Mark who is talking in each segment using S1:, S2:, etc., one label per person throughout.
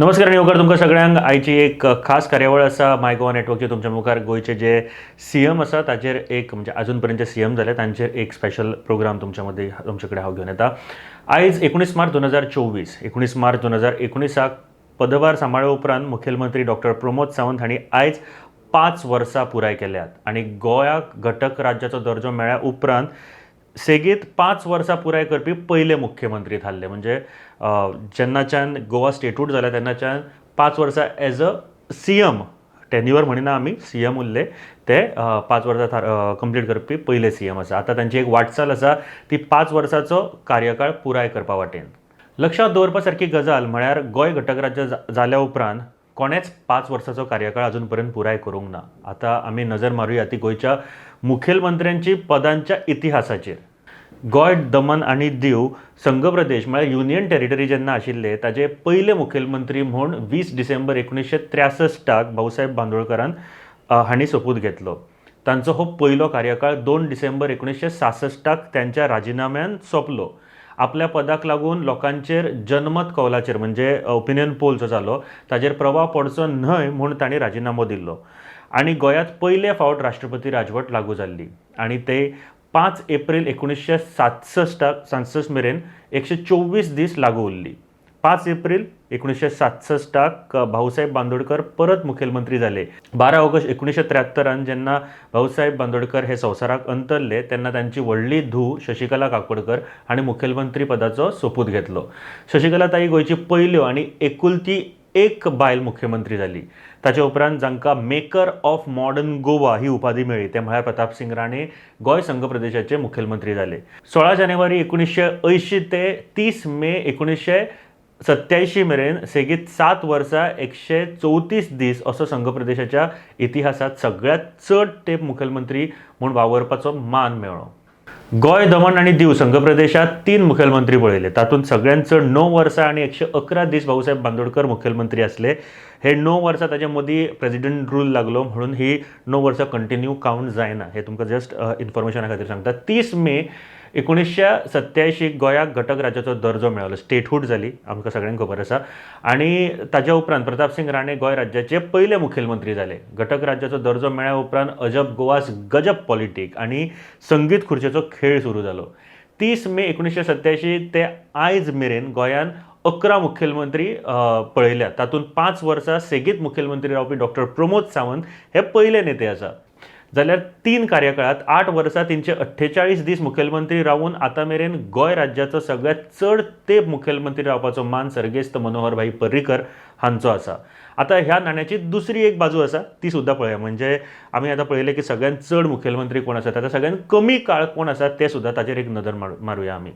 S1: नमस्कार आनी येवकार तुमकां सगळ्यांक. आयची एक खास कार्यावळ आसा माय गोवा नेटवर्कची. तुमच्या मुखार गोंयचे जे सीएम आसा ताचेर एक, म्हणजे अजून पर्यंत जे सीएम जाले तांचेर एक स्पेशल प्रोग्राम तुमच्या मदीं, तुमचे कडेन हांव घेवन येता. आयज 19 मार्च 2024. 19 मार्च 2019 पदभार सांबाळ्या उपरांत मुखेलमंत्री डॉक्टर प्रमोद सावंत हांणी आयज 5 वर्सां पुराय केल्यात आनी गोंयाक घटक राज्याचो दर्जो मेळ्ळ्या उपरांत सेगीत 5 वर्सां पुराय करपी पयले मुख्यमंत्री थारले. म्हणजे जेन्नाच्यान गोवा स्टेटहूड जालें तेन्नाच्यान 5 वर्सां एज अ सीएम, टेन्युअर म्हणिना आमी, सीएम उरले ते 5 वर्सां कंप्लीट करपी पयले सीएम आसा. आतां तांची एक वाटचाल आसा ती 5 वर्साचो कार्यकाळ पुराय करपा वाटेन. लक्षात दवरपा सारकी गजाल म्हळ्यार गोंय घटक राज्य जाल्या उपरांत कोणेच 5 वर्साचो कार्यकाळ अजून पर्यंत पुराय करूंक ना. आतां आमी नजर मारुया ती गोंयच्या मुखेलमंत्र्यांची पदांच्या इतिहासाचेर. गोंय, दमन आनी दीव संघ प्रदेश म्हळ्यार युनियन टेरिटरी जेन्ना आशिल्ले ताजे पयले मुखेलमंत्री म्हूण 20 डिसेंबर 1963 भाऊसाहेब बांदोडकरान हांणी सोपूत घेतलो. तांचो हो पयलो कार्यकाळ 2 डिसेंबर 1966 त्यांच्या राजिनाम्यान सोंपलो. आपल्या पदाक लागून लोकांचेर जनमत कौलाचेर, म्हणजे ओपिनियन पोल जो जालो ताजेर प्रभाव पडचो न्हय म्हूण तांणी राजिनामो दिल्लो आनी गोंयांत पयले फावट राष्ट्रपती राजवट लागू जाल्ली आनी ते 5 एप्रील 1967 67 मेरेन 124 दीस लागू उरली. 5 एप्रील 1967 भाऊसाहेब बांदोडकर परत मुखेलमंत्री जाले. 12 ऑगस्ट 1973 जेन्ना भाऊसाहेब बांदोडकर हे संवसाराक अंतरले तेन्ना तांची व्हडली धूव शशिकला काकोडकर हांणी मुखेलमंत्री पदाचो सोपूत घेतलो. शशिकला ताई गोंयची पयल्यो आनी एकुलती एक बायल मुख्यमंत्री जाली. ताचे उपरांत जांकां मेकर ऑफ मॉडर्न गोवा ही उपाधी मेळ्ळी ते म्हळ्यार प्रतापसिंग राणे गोंय संघ प्रदेशाचे मुखेलमंत्री जाले. 16 जानेवारी 1980 ते 30 मे 1987 मेरेन सेगीत 7 वर्सां 134 दीस असो संघ प्रदेशाच्या इतिहासांत सगळ्यांत चड तेंप मुखेलमंत्री म्हूण वावरपाचो मान मेळ्ळो. गोंय, दमण आनी दीव संघ प्रदेशात तीन मुखेलमंत्री पळयले. तातूंत सगळ्यांत चड 9 वर्सां आनी 111 दीस भाऊसाहेब बांदोडकर मुखेलमंत्री आसले. हे 9 वर्सां, ताच्या मदीं प्रेजिडेंट रूल लागलो म्हणून ही 9 वर्सां कंटिन्यू कावंट जायना, हें तुमकां जस्ट इन्फॉर्मेशना खातीर सांगता. 30 मे 1987 गोंयाक घटक राज्याचो दर्जो मेळ्ळो, स्टेटहूड जाली, आमकां सगळ्यांक खबर आसा. आनी ताच्या उपरांत प्रतापसिंग राणे गोंय राज्याचे पयले मुखेलमंत्री जाले. घटक राज्याचो दर्जो मेळ्ळ्या उपरांत अजब गोवास गजब पॉलिटीक आनी संगीत खुर्चेचो खेळ सुरू जालो. 30 मे 1987 ते आयज मेरेन गोंयान 11 मुखेलमंत्री पळयल्यात. तातूंत 5 वर्सां सेगीत मुखेलमंत्री रावपी डॉक्टर प्रमोद सावंत हे पयले नेते आसा, जाल्यार तीन कार्यकाळात 8 वर्सां 348 दीस मुखेलमंत्री रावून आतां मेरेन गोंय राज्याचो सगळ्यांत चड तेंप मुखेलमंत्री रावपाचो मान सर्गेस्त मनोहर भाई पर्रीकर हांचो आसा. आतां ह्या नाण्याची दुसरी एक बाजू आसा, ती सुद्दां पळया. म्हणजे आमी आतां पळयलें की सगळ्यांत चड मुखेलमंत्री कोण आसात, आतां सगळ्यांत कमी काळ कोण आसा ते सुद्दां ताचेर एक नदर मारुया आमी.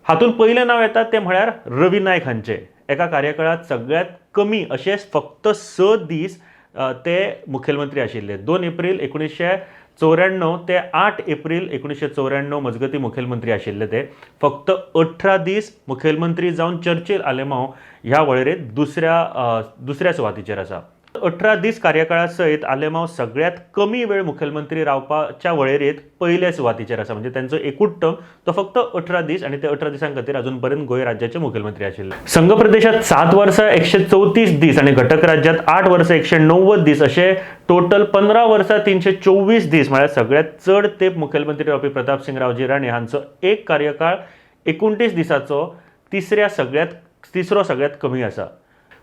S1: हातूंत पयलें नांव येता तें म्हळ्यार रवी नायक हांचें. एका कार्यकाळांत सगळ्यांत कमी अशे फक्त 6 दीस ते मुखेलमंत्री आशिल्ले. 2 एप्रील 1994 ते 8 एप्रील 1994 मजगती मुखेलमंत्री आशिल्ले ते. फक्त 18 दीस मुखेलमंत्री जावन चर्चिल आलेमांव ह्या वळेरेंत दुसऱ्या सुवातीचेर आसा. 18 दीस कार्यकाळा सयत आलेमांव सगळ्यांत कमी वेळ मुखेलमंत्री रावपाच्या वळेरेंत पयल्या सुवातीचेर आसा. म्हणजे तांचो एकूच टर्म, तो फक्त 18 दीस आनी ते 18 दिसां खातीर अजून पर्यंत गोंय राज्याचे मुखेलमंत्री आशिल्ले. संघ प्रदेशात 7 वर्सां 134 दीस आनी घटक राज्यात 8 वर्सां 190 दीस अशे टोटल 15 वर्सां 324 दीस, म्हळ्यार सगळ्यांत चड तेंप मुखेलमंत्री रावपी प्रतापसिंग रावजी राणे हांचो एक कार्यकाळ 29 दिसाचो तिसरो सगळ्यांत कमी आसा.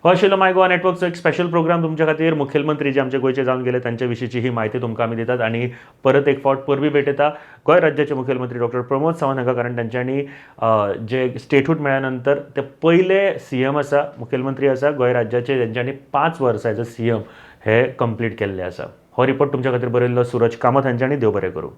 S1: हो आशिल्लो माय गोवा नेटवर्कचो एक स्पेशल प्रोग्राम तुमच्या खातीर. मुखेलमंत्री जे आमचे गोंयचे जावन गेले तांचे विशींची ही म्हायती तुमकां आमी दितात आनी परत एक फावट परबीं भेटयता गोंय राज्याचे मुखेलमंत्री डॉक्टर प्रमोद सावंत हांकां, कारण तांच्यांनी जे स्टेटहूड मेळ्ळ्या नंतर ते पयले सीएम आसा, मुखेलमंत्री आसा गोंय राज्याचे, तेंच्यांनी 5 वर्सां एज अ सीएम हे कंप्लीट केल्ले आसा. हो रिपोर्ट तुमच्या खातीर बरयल्लो सुरज कामत हांच्यांनी. देव बरें करूं.